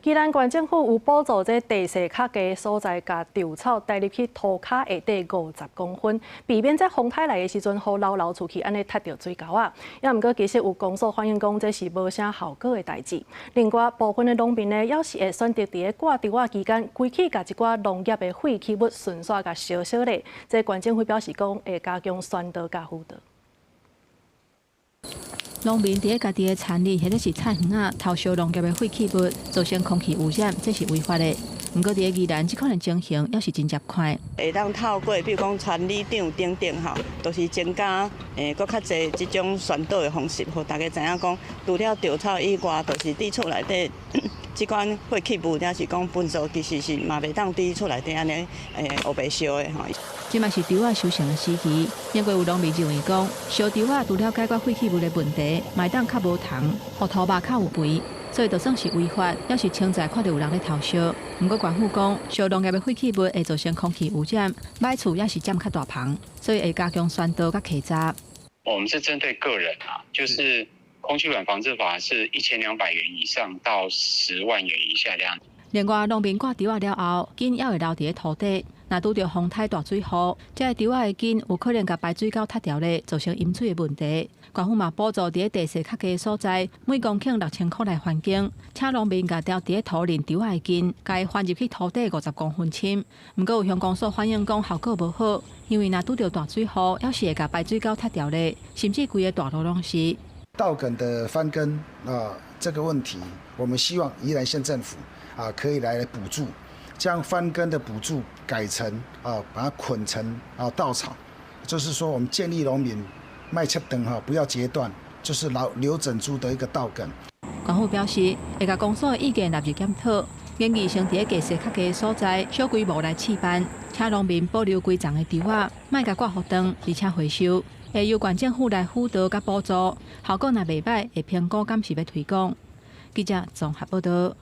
宜蘭縣政府有補助這地勢較低所在，共稻草帶入去塗跤下底50公分，避免這風颱來的時陣，雨流流出去，按呢塞著水溝仔。也毋過其實有公所反映講，這是無啥效果的代誌。另外部分的農民呢，猶是會選擇佇咧掛稻仔期間，規氣共一寡農業的廢棄物順紲共燒燒咧。這縣政府表示講，會加強宣導佮輔導。農民佇咧家己的田裡或者是菜園仔偷燒農業的廢棄物，造成空氣污染，這是違法的。毋過佇咧宜蘭，這款的情形猶是真濟款。會當透過，比如講田里長等等吼，都是增加閣較濟這種宣導的方式，予大家知影講，除了稻草以外，就是佇厝內底這款廢棄物，抑是講糞埽，其實是嘛袂當佇厝內底按呢烏白燒的吼。這嘛是稻仔收成的時期，因為有農民認為講，燒稻仔除了解決廢棄物的問題，嘛會當較無蟲，予土肉較有肥，所以就算是違法，猶是清早看著有人咧偷燒。毋過縣府講，燒農業的廢棄物會造成空氣污染，䆀厝猶是佔較大棚，所以會加強宣導佮稽查。我們是針對個人啊，就是空氣污染防治法是1200元以上到10萬元以下這樣。另外，農民割稻仔了後，根猶會留佇咧土底。若拄著風颱大水雨，這个稻仔的根有可能共排水溝塞牢咧，造成淹水的問題。縣府嘛補助佇咧地勢較低所在，每公頃6000箍來還耕，請農民共留佇咧土裡稻仔的根，共伊翻入去土底50公分深。毋過有鄉公所反映講效果無好，因為若拄著大水雨，猶是會共排水溝塞牢咧，甚至規个大路攏是。稻梗的翻耕啊，這個問題，我們希望宜蘭縣政府啊可以來補助。將翻耕的補助改成啊，把它捆成啊稻草，就是說我們建議農民莫切斷哈，不要截斷，就是留留整株的一個稻梗。縣府表示，會共公所的意見納入檢討，建議先佇咧地勢較低的所在小規模來試辦，請農民保留規叢的稻仔，莫共割予長，而且回收，會由縣政府來輔導佮補助，效果若袂䆀，會評估敢是欲推廣。記者綜合報導。